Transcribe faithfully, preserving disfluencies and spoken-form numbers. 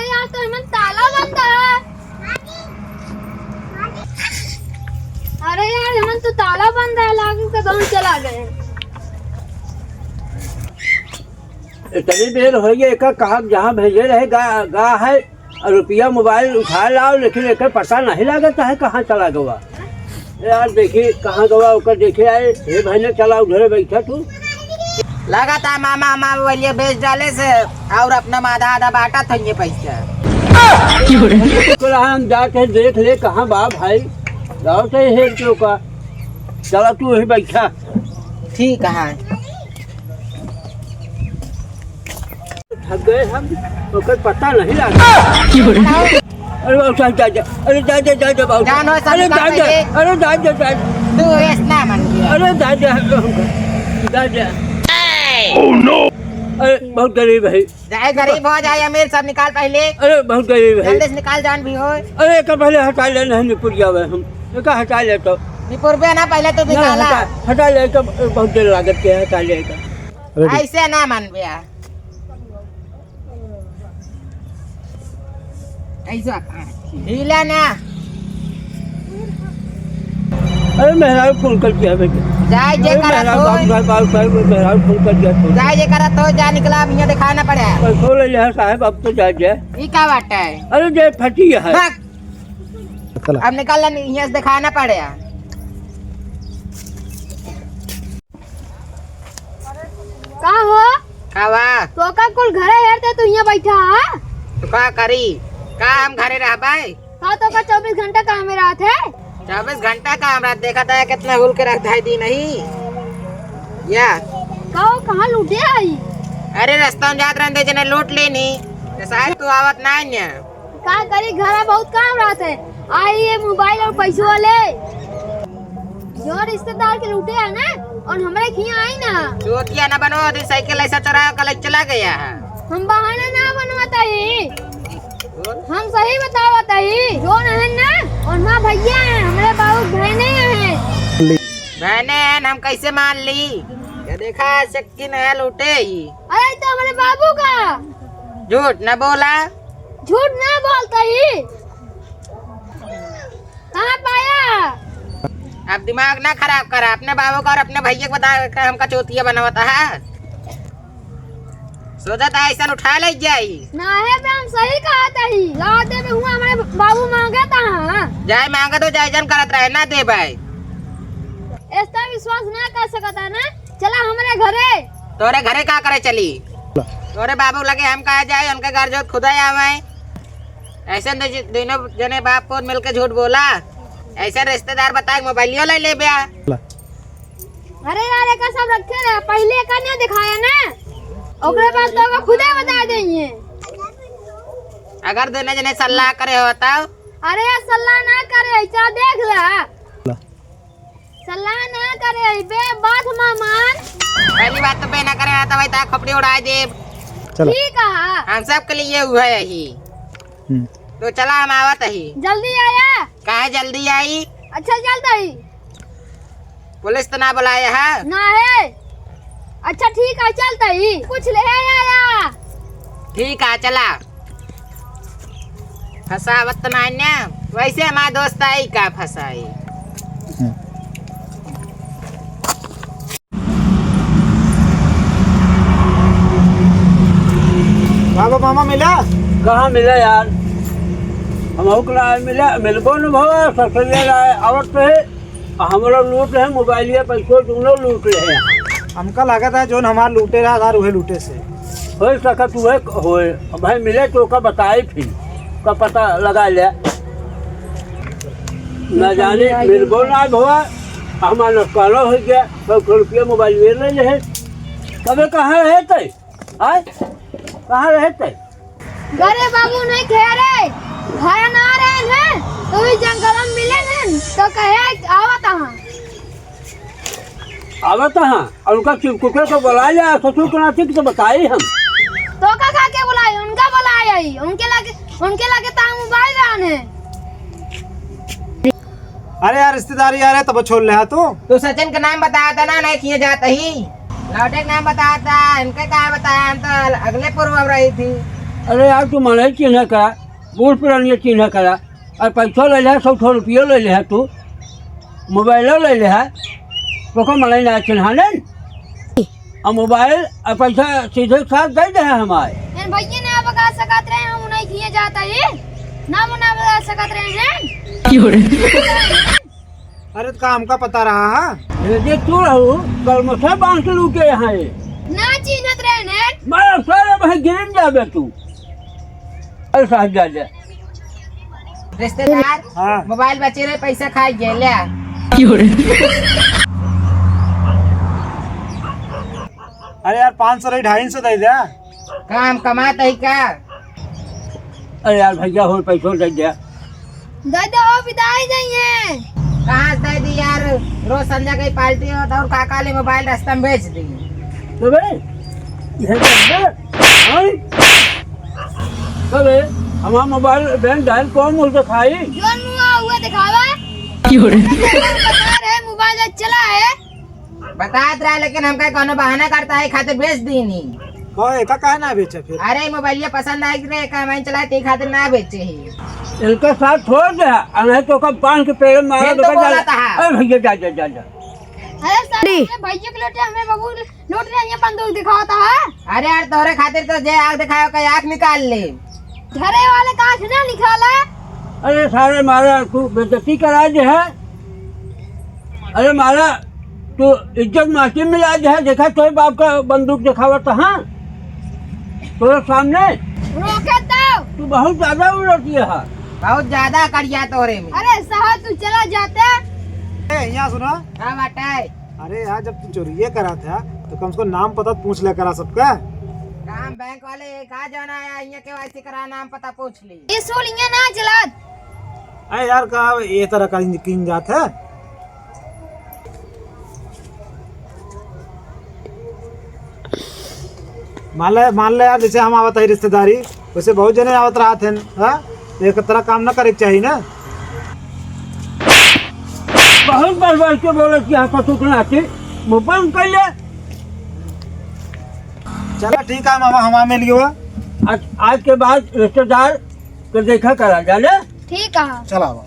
यार, तो एमन ताला बंद है। अरे यार, एमन तो ताला बंद है, लागे कदम चला गए। इतनी देर होइ गई, एका कहा जहाँ भेजे रहे, गा, गा है, और रुपया मोबाइल उठा लाओ, लेकिन एकर पता नहीं लागत है कहाँ चला गवा। यार, देखी कहाँ गवा, ओकर देखे आए। हे भाई ने, चला उधरे बैठा तू। लागत है मामा हमार मोबाइलिया बेच डाले से, और अपना में आधा आधा बांटा था ये पैसा। ओकरा हम जाके देख ले कहाँ बा भाई, जाओ तो हेर के ओका। चला तू वही बैठा। ठीक है। थक गए हम, ओकर पता नहीं लगा। अरे बाबू साहब, जा, जा। अरे जा, जा, जा, जा, बाबू। जान हो, सब अरे निकाल जा, जा। पहले। अरे जा, जा, जा। तू ऐस ना मन गया। अरे जा, जा, जा, जा। Oh no! अरे बहुत गरीब है। चाहे गरीब हो, चाहे अमीर, सब निकाल पहले। अरे बहुत गरीब है। जल्दी से निकाल, जान भी हो। अरे एक पहले हटा ले, नहीं निपुर जावे हम। एक हटा ले तो। निपुरबे ना, पहले तो ना, निकाला। हटा, हटा ले तो, बहुत देर लागत के हटा ले तो। अरे ऐसे ना मानबे आ। ऐसा ढीला ना। अरे मेहरारू फोन कर दिया बेटे। जाए जे अरे करत मेहरारू होय। बाबू साहब, बाबू साहब, मेहरारू फोन कर दिया तो। जाए जे करत होय, जा निकला, अब यहाँ दिखाना पड़े। पैसो ले लिया साहब, अब तो जाए जे। ई का बात है? अरे जे फटी है। भाग। चला। अब निकल ले, यहाँ से दिखाना पड़े। का हो? का बा? तोका कुल घरे हेरते तू हियाँ बैठा हा? तो का करी? का हम घरे रहबै? का तोका चउबीस घंटा कामे रहत है? चउबीस घंटा काम रहत, देखत है कितना हुल के रख धाई दी नहीं। या। का हो, कहाँ लूटे आई? अरे रस्ता में जात रहन दे जने लूट लेनी। तो शायद तू आवत ना है। का करी, घरा बहुत काम रहत है। आई ये मोबाइल और पैसो वाले। जो रिश्तेदार के लूटे है ना, और हमरे खिया आई ना। चोतिया ना बनो, अभी साइकिल ऐसा चुरा के ले चला गया है। हम बहाना ना बनवाता ही। हम सही बतावत ही। जो रहन ना, और ना भैया है, हमरे बाबू बहने हैं। बहने हैं, हम कैसे मान ली? ये देखा, शक्की नया लूटे ही। अरे, तो हमरे बाबू का। झूठ ना बोला। झूठ ना बोलता ही। कहाँ पाया? अब दिमाग ना खराब करा, अपने बाबू का और अपने भैया के बता के हमका चोतिया बनवता है। सोचत है ऐसा उठा ले जाई। ना है बे, हम सही कहत ही। लाते में हुआ हमरे बाबू मांगत है। जाए मांगत हो, जाए जन करत रहे, ना दे भाई। ऐसा विश्वास ना कर सकता ना। चला हमरे घरे। तोरे घरे का करे चली? तोरे बाबू लगे हम कहा जाए, उनके घर जो खुदा आवे। ऐसे दो-, दोनों जने बाप पूत मिलके झूठ बोला। ऐसे रिश्तेदार बता के मोबाइलियो ले ले बे। अरे यार, एका सब रखे रहे, पहले एका ना दिखाया ना, ओकरे बाद तो ओका खुदे बता देइए। अगर दोनों जने सलाह करे हो तब? अरे यार, सलाह ना करे, ऐसा देख ला। सलाह ना करे, बे बात मा मान। पहली बात तो बे ना करे, ना तो भाई तार खोपड़ी उड़ा देब। चलो। ठीक है। हम सब के लिए हुआ यही। हम्म। तो चला, हम आवत ही। जल्दी आया। काहे जल्दी आई? अच्छा, चलता ही। पुलिस तो ना बुलाए है? ना है। अच्छा, ठीक है, चलता ही। कुछ ले आया। ठीक है, चला। फंसावत तो नाई ना, वैसे हमार दोस्त आई का फंसाई। हम्म। बाबा मामा मिला? कहाँ मिला यार? हम ओकरा मिला, मिलबो न भवा, ससुरिया लाए, आवत तो है। हमरा लूट ले, मोबाइलिया, पैसो दोनों लूट ले। हमका लागत है, जोन हमार लूटे रहा, आधार उहे लूटे से। हो सकत उहे होए। अब भाई मिले तो ओका बताई फिर, का पता लगा ले। ना जाने, मिलबो ना भवा, हमार नुकसानो हो गया, सौ रुपया मोबाइल ले ले। तबे कहाँ रहे थे? आय? कहाँ रहे थे? घरे बाबू नहीं थे रे, घर ना रहे हैं, तो भी जंगल में मिले हैं, तो कहे आवत हाँ। आवत हाँ, और उनका चिरकुटे को बुला लिया, ससुर को नाती को बताई हम। तो का खा के बुलाई, उनका बुलाई आई, उनके लगे, उनके लगे ताऊ मोबाइल रहने। अरे यार, रिश्तेदारी आ रहे, तब छोड़ ले, हाँ, तू। तू सचिन का नाम बताया था ना, नहीं किए जाता ही। लौटे का नाम बताया था, इनके कहाँ बताया, हम तो अगले पूर्व में रही थी। अरे यार, तू मनई चिन्ह करा, बूढ़ पुरानिया चिन्ह करा, और पैसो ले ले, सौ सौ रुपयो ले ले तू, मोबाइलो ले ले, तोको मनई ना चिन्हा ने। और मोबाइल और पैसा सीधे साथ दे दे हमारे। यार भैया ना बगा सकत रहे, हम उन्हें किए जाता है, ना मना बगा सकत रहे हैं। क्यों रे? अरे, तो का हमका पता रहा है? ये जे तू रहू, कल मोसा बांध के लूटे यहाँ ये। ना चिन्हत रहे ने। मैं सारे भाई गिर जाबे तू। अरे साहब जा जा। रिश्तेदार, हाँ। मोबाइल बचे रहे, पैसा खा गए, ले आ। अरे यार, पाँच सौ रही, ढाई सौ दे दे। काम कमात है का? अरे यार भैया, हो पैसो दे दे। दे दो, बिदाई जाइए। कहाँ से दे दी यार, रोज संध्या की पार्टी होता और काका ले मोबाइल रास्ता में बेच दी। तो बे, ये दे दे। हाँ? तो बे, हमारा मोबाइल बैंक डायल कौन मुंह से खाई? जोन मुंह हुआ दिखावा। क्यों रे? बता रहे मोबाइल चला है। बतात रहा, लेकिन हमका कौनो बहाना करता है, खातिर बेच दीनी। कहो, एका काहे ना बेचे फिर? अरे, मोबाइलिया पसंद आई रे, का मैं चला, ते खातिर ना बेचे ही। इनका साथ छोड़ दे, आ नहीं तो का बांध के पेड़ में मारा फिर तो तो बोला जा। था। अरे भैया, जा, जा, जा, जा। अरे सर, ली। हमें भैया के लोटे, हमें बाबू लोट रहे हैं, बंदूक दिखाता है। अरे यार, तोरे खातिर तो जे आँख दिखाओ, का आँख निकाल ले। घरे वाले का आँख ना निकाला। अरे सारे मारा, तू बेइज्जती करा दे है। अरे मारा, तू इज्जत माटी में ला दे है, देखा तोरे बाप का बंदूक दिखावत, हाँ? तोरे सामने। रोके तो। तू बहुत ज्यादा उड़ती है। बहुत ज्यादा करिया तोरे में। अरे साहब, तू चला जाता। ए, यहाँ सुना। का बाटे? अरे यार, जब तू चोरिये करा था, तो कम से कम नाम पता तो पूछ लिया करा सबका। काम बैंक वाले एक आ जाना है, यहाँ केवाईसी करा, नाम पता पूछ ली। ये सोल यहाँ ना चलात। अरे यार, का ये तरह का किन जात है? मान ले, मान ले यार, जैसे हम आवत है रिश्तेदारी, वैसे बहुत जने आवत रहत हैं, हाँ? एक तरह काम ना करे के चाहिए ना। बहुत बार बार के बोले कि यहाँ पर सुखना थी, मुंह बंद कर ले। चला ठीक है मामा, हमारा मिल गया। आज, आज के बाद रिश्तेदार के देखा करा जाने। ठीक है। चला बाबा।